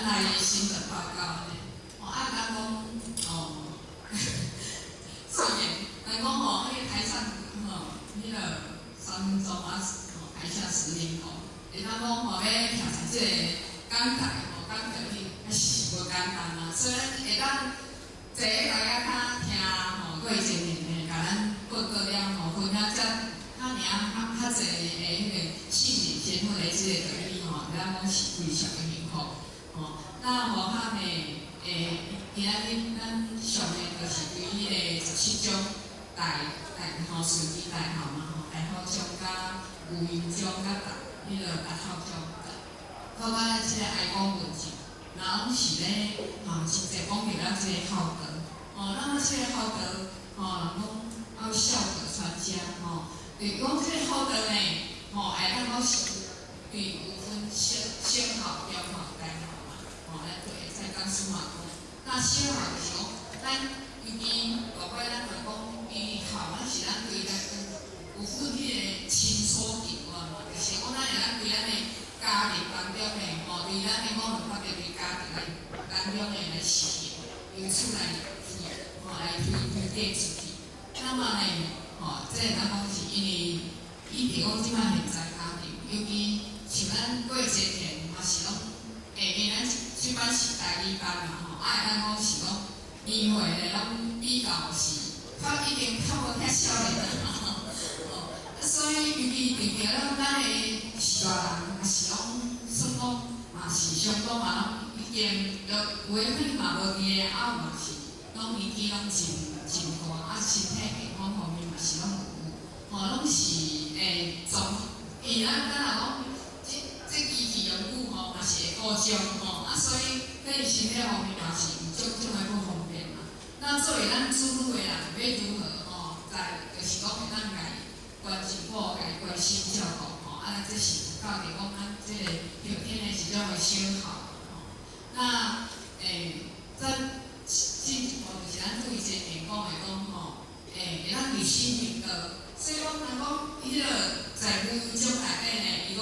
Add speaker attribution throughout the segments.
Speaker 1: 咱來心得報告按呢。哦，啊，人講哦，雖然人講吼，彼個台上吼，彼個3分鐘啊，吼台下10年功。會當講吼，欲徛佇這个講台吼，講台頂，抑是無簡單啊。所以咱會當坐佇大家較聽吼，過前面的共咱報告了吼，分享遮較爾較較濟的彼個性靈天父的這个道理吼，會當講是非常的幸福吼。那無哈呢，今仔日咱上的就是對彼个17章大大吼隨機大孝嘛吼，大孝章佮牛嬰章佮大彼个大孝章，透過咱這个哀歌文集，那攏是咧吼，真濟講著咱這個孝道，吼，咱這個孝道，吼，人講愛孝德傳家，吼，就是講這個孝道呢，吼，會當講是對有分小小孝、中孝、大孝嘛，吼，咱就會使講書嘛講。那小孝就是講，咱尤其大擺咱就講，因為孝，咱是咱對咱有分彼个親疏近遠嘛，就是講咱會當對咱的家庭當中的，吼，對咱的五倫八德對家庭來當中的來實行，由此來推，吼，來推推展出去。那麼呢，吼，這個當講是因為，以譬如講這擺現在家庭，尤其像咱過節田嘛是攏，因為咱這擺是台語班嘛，吼，啊會當講是講年歲咧攏比較是較已經較無遐少年啊，吼，所以尤其特別咱咱的是大人，也是攏算講嘛是相當嘛攏已經，有有的可能嘛無佇咧，啊有嘛是攏年紀攏真真大，啊身體健康方面嘛是攏有，吼，攏是會總，因為咱咱若講這這機器用久吼，嘛是會故障吼，啊所以可能身體方面嘛是有種種的不方便嘛。那作為咱子女的人，欲如何吼，在就是講會當共伊關心好，共伊關心照顧吼，啊，這是有教著講咱這个後天的一種的小孝吼。那咱進一步就是咱對前面講的講吼，會當立心明道，所以講人講彼个在牛嬰章內底呢，伊講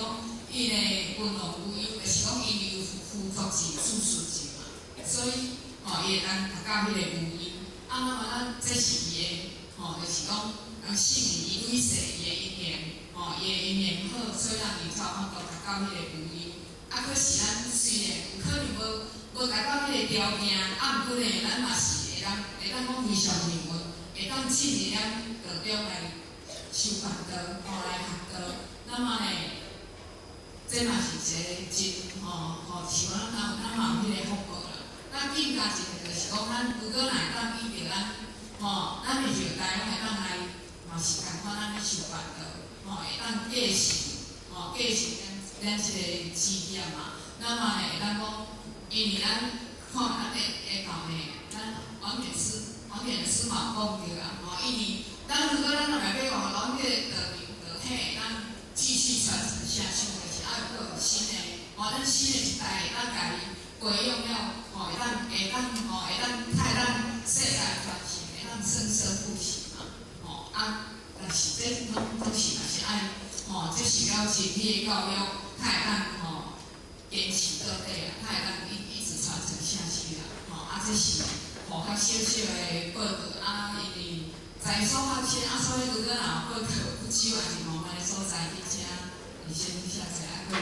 Speaker 1: 伊的文王無憂，就是講因為有夫作子，子順子嘛，所以吼伊會當達到彼个無憂。啊，那麼咱這是伊的吼，就是講人性靈伊累世伊的因緣，吼，伊的因緣好，所以人伊才有法度達到彼個無憂。啊，可是咱雖然有可能無無達到彼個條件，啊，毋過呢，咱嘛是會當會當講非常幸運，會當進入咱道中來修辦道，吼來學道。那麼呢，這嘛是一個真吼吼，是講咱有咱嘛有彼個福報啦。咱更加一個就是講，咱如果若會當依著咱吼，咱的後代攏會當來，嘛是仝款咱咧修辦道，吼，會當繼承，吼，繼承咱咱這個事業嘛。那麼呢，會當講，因為咱看咱的下晝呢，咱王遠師嘛有講著啊，吼，因為咱如果咱若欲欲予咱這個道明道體會當繼續傳承下去，就是愛有閣有新的，吼，咱新的一代會當共伊培養了，吼，會當會當吼，會當開咱世代傳承，會當生生不息嘛，吼啊，但是這攏攏是嘛是愛，吼，這是了真理的教育，才會當吼堅持到底啊，才會當一一直傳承下去啦，吼啊，這是予較小小的報告啊，因為在所較淺啊，所以如果若有報告不少，也是無䆀的所在去請，先下載啊，閣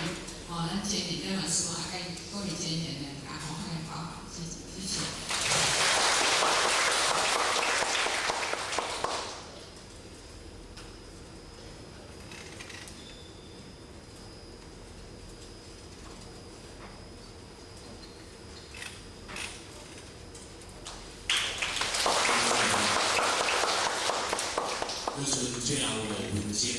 Speaker 1: 吼，咱前日這本書啊，該閣是前賢的。